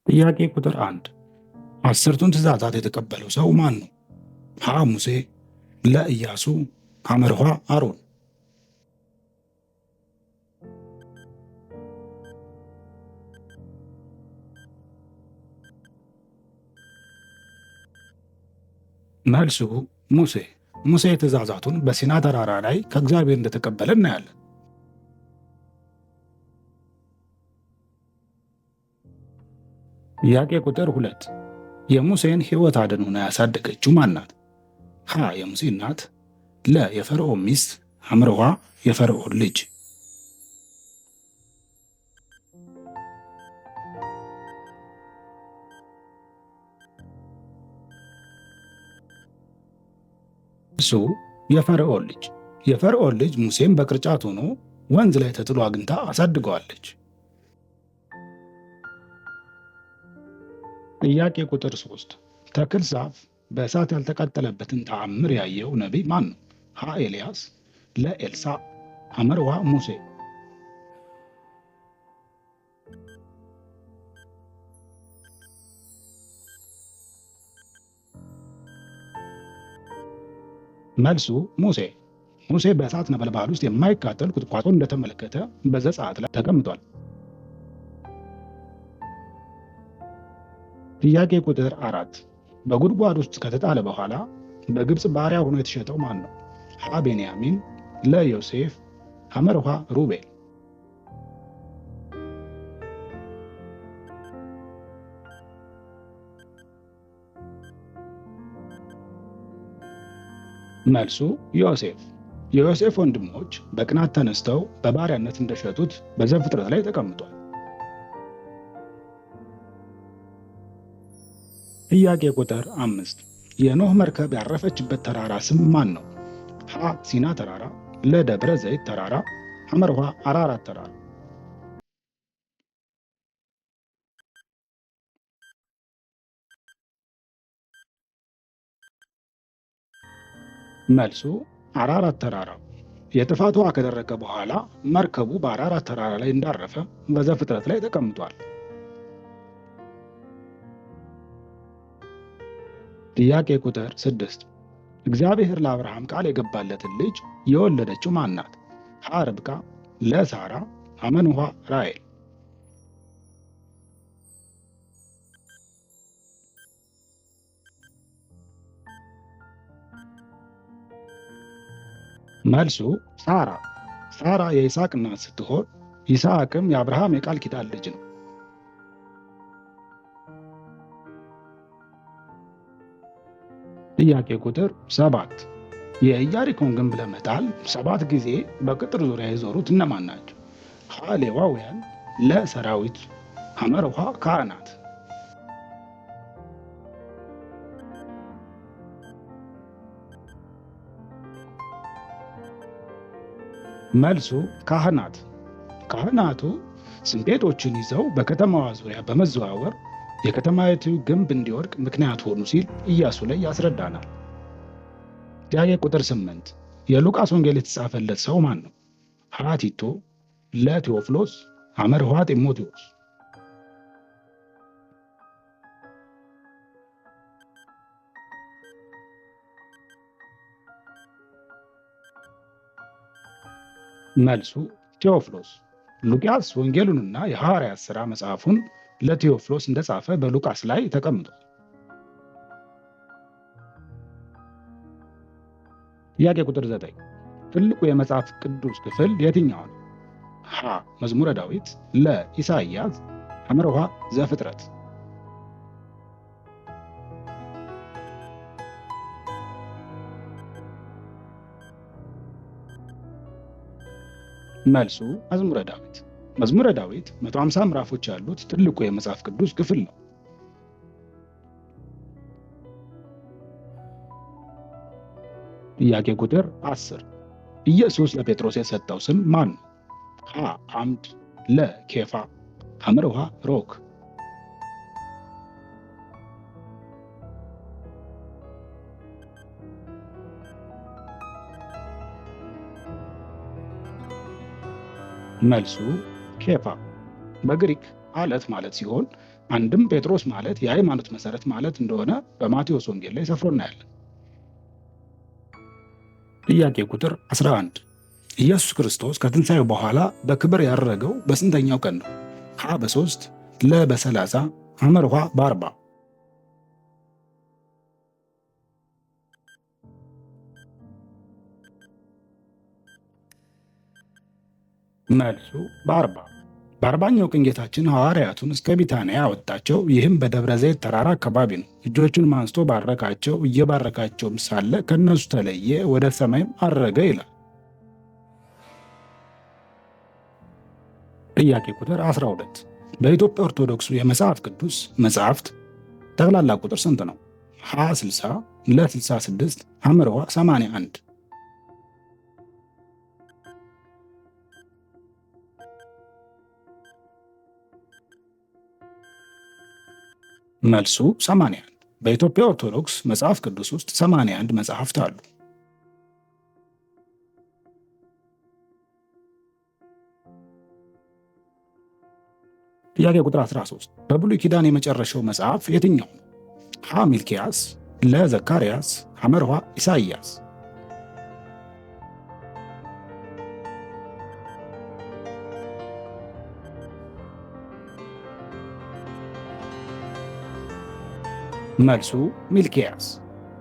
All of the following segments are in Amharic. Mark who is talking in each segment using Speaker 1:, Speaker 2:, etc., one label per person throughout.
Speaker 1: ጥያቄ ቁጥር 1 አስርቱን ትእዛዛት የተቀበለው ሰው ማን ነው? ሀ. ሙሴ፣ ለ. ኢያሱ፣ ሐመርኋ አሮን። መልሱ ሙሴ። ሙሴ ትእዛዛቱን በሲና ተራራ ላይ ከእግዚአብሔር እንደተቀበለ እናያለን። ጥያቄ ቁጥር 2 የሙሴን ሕይወት አድን ሆና ያሳደገችው ማን ናት? ሀ. የሙሴ እናት፣ ለ. የፈርዖን ሚስት፣ ሐመርኋ የፈርዖን ልጅ። እሱ የፈርዖን ልጅ። የፈርዖን ልጅ ሙሴን በቅርጫት ሆኖ ወንዝ ላይ ተጥሎ አግኝታ አሳድገዋለች። ጥያቄ ቁጥር 3 ተክል ዛፍ በእሳት ያልተቃጠለበትን ተአምር ያየው ነቢይ ማን ነው? ሀ. ኤልያስ፣ ለ. ኤልሳዕ፣ ሐመርዋ ሙሴ። መልሱ ሙሴ። ሙሴ በእሳት ነበልባል ውስጥ የማይቃጠል ቁጥቋጦ እንደተመለከተ በዘጸአት ላይ ተቀምጧል። ጥያቄ ቁጥር 4 በጉድጓድ ውስጥ ከተጣለ በኋላ በግብፅ ባሪያ ሆኖ የተሸጠው ማን ነው? ሀ. ቤንያሚን፣ ለ. ዮሴፍ፣ ሐመርኋ ሩቤል። መልሱ ዮሴፍ። የዮሴፍ ወንድሞች በቅናት ተነስተው በባሪያነት እንደሸጡት በዘፍጥረት ላይ ተቀምጧል። ጥያቄ ቁጥር 5 የኖህ መርከብ ያረፈችበት ተራራ ስም ማን ነው? ሀ. ሲና ተራራ፣ ለ. ደብረ ዘይት ተራራ፣ ሐመርኋ አራራት ተራራ። መልሱ አራራት ተራራ። የጥፋት ውሃ ከደረቀ በኋላ መርከቡ በአራራት ተራራ ላይ እንዳረፈ በዘፍጥረት ላይ ተቀምጧል። ጥያቄ ቁጥር 6 እግዚአብሔር ለአብርሃም ቃል የገባለትን ልጅ የወለደችው ማን ናት? ሀ. ርብቃ፣ ለ. ሳራ፣ ሐመኑሃ ራሔል። መልሱ ሳራ። ሳራ የይስሐቅ እናት ስትሆን ይስሐቅም የአብርሃም የቃል ኪዳን ልጅ ነው። ጥያቄ ቁጥር 7 የኢያሪኮን ግንብ ለመጣል 7 ጊዜ በቅጥር ዙሪያ የዞሩት እነማን ናቸው? ሀ. ሌዋውያን፣ ለ. ሰራዊት፣ ሐመርኋ ካህናት። መልሱ ካህናት። ካህናቱ ስንዴቶችን ይዘው በከተማዋ ዙሪያ በመዘዋወር የከተማይቱ ግንብ እንዲወድቅ ምክንያት ሆኑ ሲል ኢያሱ ላይ ያስረዳናል። ጥያቄ ቁጥር 8 የሉቃስ ወንጌል የተጻፈለት ሰው ማን ነው? ሀ. ቲቶ፣ ለ. ቴዎፍሎስ፣ ሐመርኋ ጢሞቴዎስ። መልሱ ቴዎፍሎስ። ሉቃስ ወንጌሉንና የሐዋርያት ሥራ መጽሐፉን ለቴዎፍሎስ እንደጻፈ በሉቃስ ላይ ተቀምጧል። ጥያቄ ቁጥር 9 ትልቁ የመጽሐፍ ቅዱስ ክፍል የትኛው ነው? ሀ. መዝሙረ ዳዊት፣ ለ. ኢሳይያስ፣ ሐመርኋ ዘፍጥረት። መልሱ መዝሙረ ዳዊት። መዝሙረ ዳዊት 150 ምዕራፎች ያሉት ትልቁ የመጽሐፍ ቅዱስ ክፍል ነው። ጥያቄ ቁጥር 10 ኢየሱስ ለጴጥሮስ የሰጠው ስም ማን ነው? ሀ. አምድ፣ ለ. ኬፋ፣ ሐመርኋ ሮክ። መልሱ ኬፋ። በግሪክ አለት ማለት ሲሆን አንድም ጴጥሮስ ማለት የሃይማኖት መሰረት ማለት እንደሆነ በማቴዎስ ወንጌል ላይ ሰፍሮ እናያለን። ጥያቄ ቁጥር 11 ኢየሱስ ክርስቶስ ከትንሣኤው በኋላ በክብር ያረገው በስንተኛው ቀን ነው? ሀ በ3፣ ለ በ30፣ ሐመርኋ በ40። መልሱ በ40። በ40ኛው ቀን ጌታችን ሐዋርያቱን እስከ ቢታንያ አወጣቸው። ይህም በደብረ ዘይት ተራራ አካባቢ ነው። እጆቹንም አንስቶ ባረካቸው። እየባረካቸውም ሳለ ከእነሱ ተለየ፣ ወደ ሰማይም አረገ ይላል። ጥያቄ ቁጥር 12 በኢትዮጵያ ኦርቶዶክስ የመጽሐፍ ቅዱስ መጽሐፍት ጠቅላላ ቁጥር ስንት ነው? ሀ 60፣ ለ 66፣ ሐመርዋ 81። መልሱ 81። በኢትዮጵያ ኦርቶዶክስ መጽሐፍ ቅዱስ ውስጥ 81 መጽሐፍት አሉ። ጥያቄ ቁጥር 13 በብሉይ ኪዳን የመጨረሻው መጽሐፍ የትኛው ነው? ሀ ሚልኪያስ፣ ለ ዘካርያስ፣ ሐመርኋ ኢሳይያስ። መልሱ ሚልኪያስ።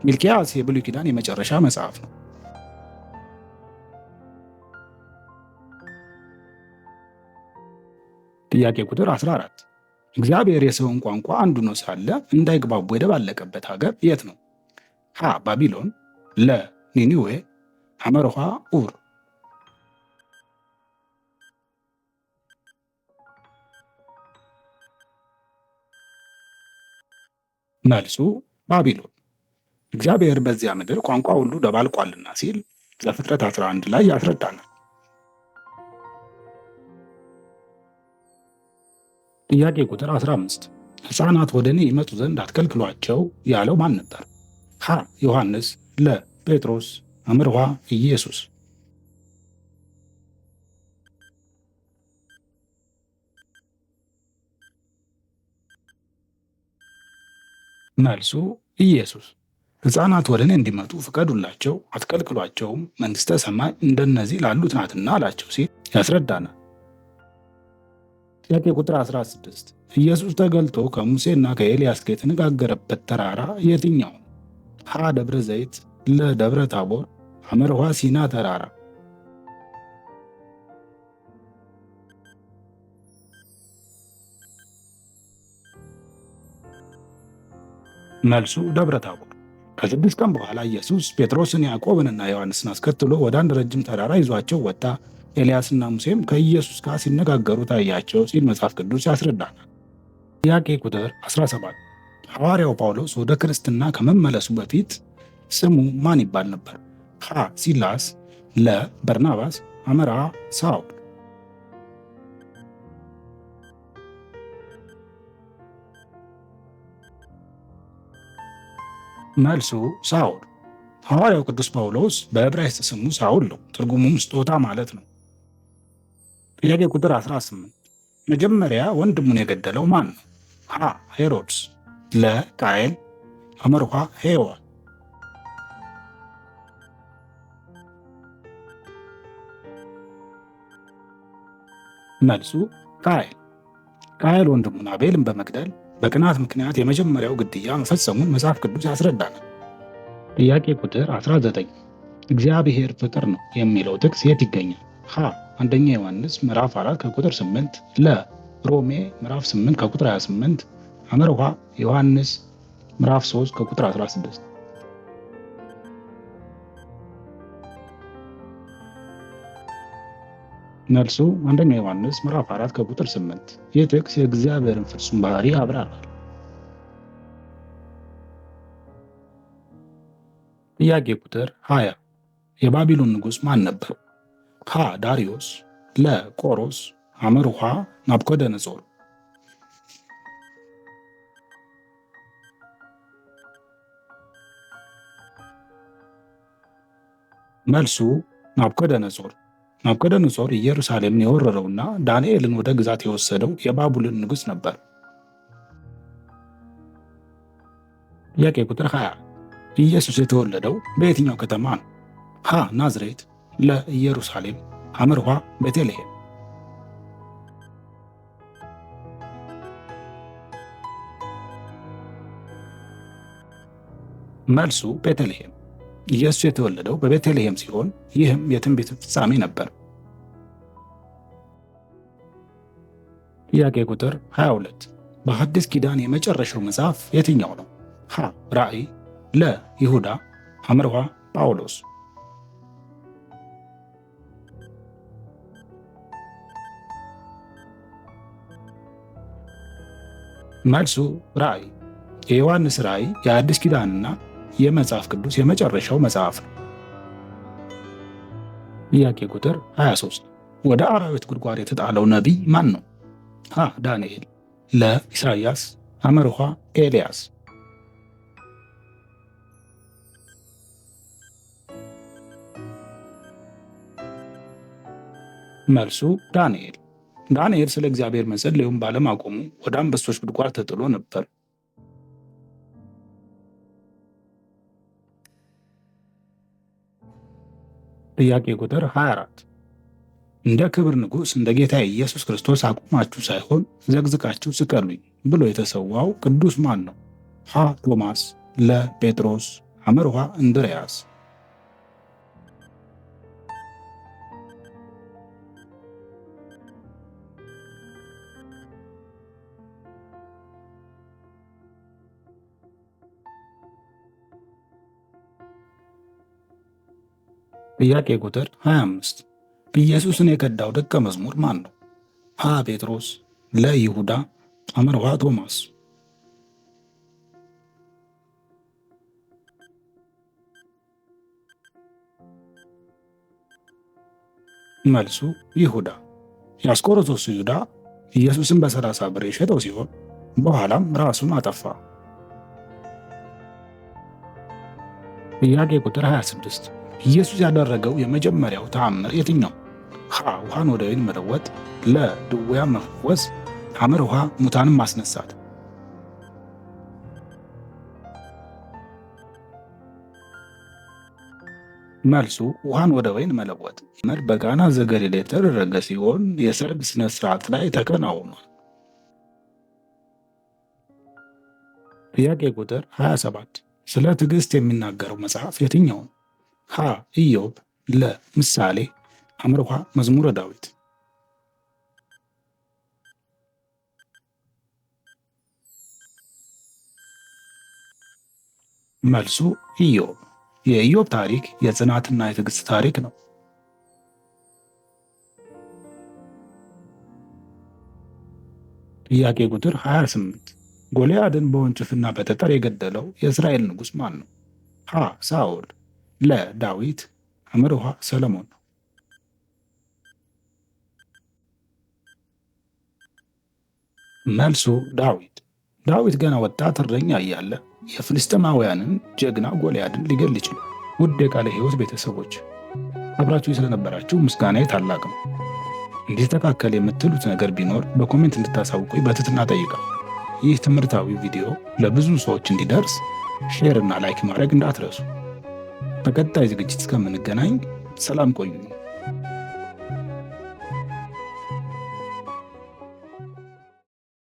Speaker 1: ሚልኪያስ የብሉይ ኪዳን የመጨረሻ መጽሐፍ ነው። ጥያቄ ቁጥር 14 እግዚአብሔር የሰውን ቋንቋ አንዱ ነው ሳለ እንዳይግባቡ የደባለቀበት ሀገር የት ነው? ሀ ባቢሎን፣ ለ ኒኒዌ፣ ሐመርኋ ኡር። መልሱ ባቢሎን። እግዚአብሔር በዚያ ምድር ቋንቋ ሁሉ ደባልቋልና ሲል ዘፍጥረት 11 ላይ ያስረዳናል። ጥያቄ ቁጥር 15 ሕፃናት ወደ እኔ ይመጡ ዘንድ አትከልክሏቸው ያለው ማን ነበር? ሀ ዮሐንስ፣ ለ ጴጥሮስ፣ አምርኋ ኢየሱስ። መልሱ ኢየሱስ። ሕፃናት ወደ እኔ እንዲመጡ ፍቀዱላቸው፣ አትከልክሏቸውም፣ መንግሥተ ሰማይ እንደነዚህ ላሉት ናትና አላቸው ሲል ያስረዳናል። ጥያቄ ቁጥር 16 ኢየሱስ ተገልጦ ከሙሴና ከኤልያስ ጋር የተነጋገረበት ተራራ የትኛው ነው? ሀ ደብረ ዘይት፣ ለ ደብረ ታቦር፣ ሐመርኋ ሲና ተራራ። መልሱ ደብረ ታቦር። ከ6 ቀን በኋላ ኢየሱስ ጴጥሮስን ያዕቆብንና ዮሐንስን አስከትሎ ወደ አንድ ረጅም ተራራ ይዟቸው ወጣ። ኤልያስና ሙሴም ከኢየሱስ ጋር ሲነጋገሩ ታያቸው ሲል መጽሐፍ ቅዱስ ያስረዳናል። ጥያቄ ቁጥር 17 ሐዋርያው ጳውሎስ ወደ ክርስትና ከመመለሱ በፊት ስሙ ማን ይባል ነበር? ሀ ሲላስ፣ ለ በርናባስ፣ ሐመርሃ ሳውል። መልሱ ሳውል። ሐዋርያው ቅዱስ ጳውሎስ በዕብራይስጥ ስሙ ሳውል ነው። ትርጉሙም ስጦታ ማለት ነው። ጥያቄ ቁጥር 18 መጀመሪያ ወንድሙን የገደለው ማን ነው? ሀ ሄሮድስ፣ ለ ቃየል፣ ሐመርኋ ሔዋን። መልሱ ቃየል። ቃየል ወንድሙን አቤልን በመግደል በቅናት ምክንያት የመጀመሪያው ግድያ መፈጸሙን መጽሐፍ ቅዱስ ያስረዳናል። ጥያቄ ቁጥር 19 እግዚአብሔር ፍቅር ነው የሚለው ጥቅስ የት ይገኛል? ሀ አንደኛ ዮሐንስ ምዕራፍ 4 ከቁጥር 8፣ ለ ሮሜ ምዕራፍ 8 ከቁጥር 28፣ ሐመርኋ ዮሐንስ ምዕራፍ 3 ከቁጥር 16። መልሱ አንደኛ ዮሐንስ ምዕራፍ 4 ከቁጥር 8። ይህ ጥቅስ የእግዚአብሔርን ፍጹም ባህሪ ያብራራል። ጥያቄ ቁጥር 20 የባቢሎን ንጉሥ ማን ነበር? ሀ ዳሪዮስ፣ ለ ቆሮስ፣ ሐመርኋ ናቡከደነጾር። መልሱ ናቡከደነጾር። ናቡከደነፆር ኢየሩሳሌምን የወረረውና ዳንኤልን ወደ ግዛት የወሰደው የባቡልን ንጉሥ ነበር። ጥያቄ ቁጥር 20 ኢየሱስ የተወለደው በየትኛው ከተማ ነው? ሀ ናዝሬት፣ ለ ኢየሩሳሌም፣ ሐመርኋ ቤተልሔም። መልሱ ቤተልሔም። ኢየሱስ የተወለደው በቤተልሔም ሲሆን ይህም የትንቢት ፍጻሜ ነበር። ጥያቄ ቁጥር 22 በሐዲስ ኪዳን የመጨረሻው መጽሐፍ የትኛው ነው? ሀ ራእይ፣ ለ ይሁዳ፣ ሐመርኋ ጳውሎስ። መልሱ ራእይ። የዮሐንስ ራእይ የአዲስ ኪዳንና የመጽሐፍ ቅዱስ የመጨረሻው መጽሐፍ ነው። ጥያቄ ቁጥር 23 ወደ አራዊት ጉድጓድ የተጣለው ነቢይ ማን ነው? ሀ ዳንኤል፣ ለ ኢሳይያስ፣ ሐመርኋ ኤልያስ። መልሱ ዳንኤል። ዳንኤል ስለ እግዚአብሔር መጸለዩን ባለማቆሙ ወደ አንበሶች ጉድጓድ ተጥሎ ነበር። ጥያቄ ቁጥር 24 እንደ ክብር ንጉሥ እንደ ጌታ ኢየሱስ ክርስቶስ አቁማችሁ ሳይሆን ዘቅዝቃችሁ ስቀሉኝ ብሎ የተሰዋው ቅዱስ ማን ነው? ሀ ቶማስ፣ ለ ጴጥሮስ፣ ሐመርኋ እንድርያስ። ጥያቄ ቁጥር 25 ኢየሱስን የከዳው ደቀ መዝሙር ማን ነው? ሀ ጴጥሮስ፣ ለ ይሁዳ፣ ሐመርኋ ቶማስ። መልሱ ይሁዳ። የአስቆሮቶስ ይሁዳ ኢየሱስን በ30 ብር የሸጠው ሲሆን በኋላም ራሱን አጠፋ። ጥያቄ ቁጥር 26 ኢየሱስ ያደረገው የመጀመሪያው ተአምር የትኛው? ሀ ውሃን ወደ ወይን መለወጥ፣ ለ ድውያን መፈወስ፣ ሐመር ውሃ ሙታንን ማስነሳት። መልሱ ውሃን ወደ ወይን መለወጥ። በቃና ዘገሊላ የተደረገ ሲሆን የሰርግ ስነ ስርዓት ላይ ተከናውኗል። ጥያቄ ቁጥር 27 ስለ ትዕግስት የሚናገረው መጽሐፍ የትኛው ነው? ሀ ኢዮብ፣ ለ ምሳሌ፣ ሐመርኋ መዝሙረ ዳዊት። መልሱ ኢዮብ። የኢዮብ ታሪክ የጽናትና የትዕግስት ታሪክ ነው። ጥያቄ ቁጥር 28 ጎልያድን በወንጭፍና በጠጠር የገደለው የእስራኤል ንጉሥ ማን ነው? ሀ ሳኦል፣ ለ ዳዊት፣ ሐመርኋ ሰለሞን። መልሱ ዳዊት። ዳዊት ገና ወጣት እረኛ እያለ የፍልስጥኤማውያንን ጀግና ጎልያድን ሊገል ይችላል። ውድ የቃለ ሕይወት ቤተሰቦች አብራችሁ ስለነበራችሁ ምስጋናዬ ታላቅ ነው። እንዲስተካከል የምትሉት ነገር ቢኖር በ comment እንድታሳውቁኝ በትህትና እጠይቃለሁ። ይህ ትምህርታዊ ቪዲዮ ለብዙ ሰዎች እንዲደርስ share እና like ማድረግ እንዳትረሱ። በቀጣይ ዝግጅት እስከምንገናኝ ሰላም ቆዩኝ።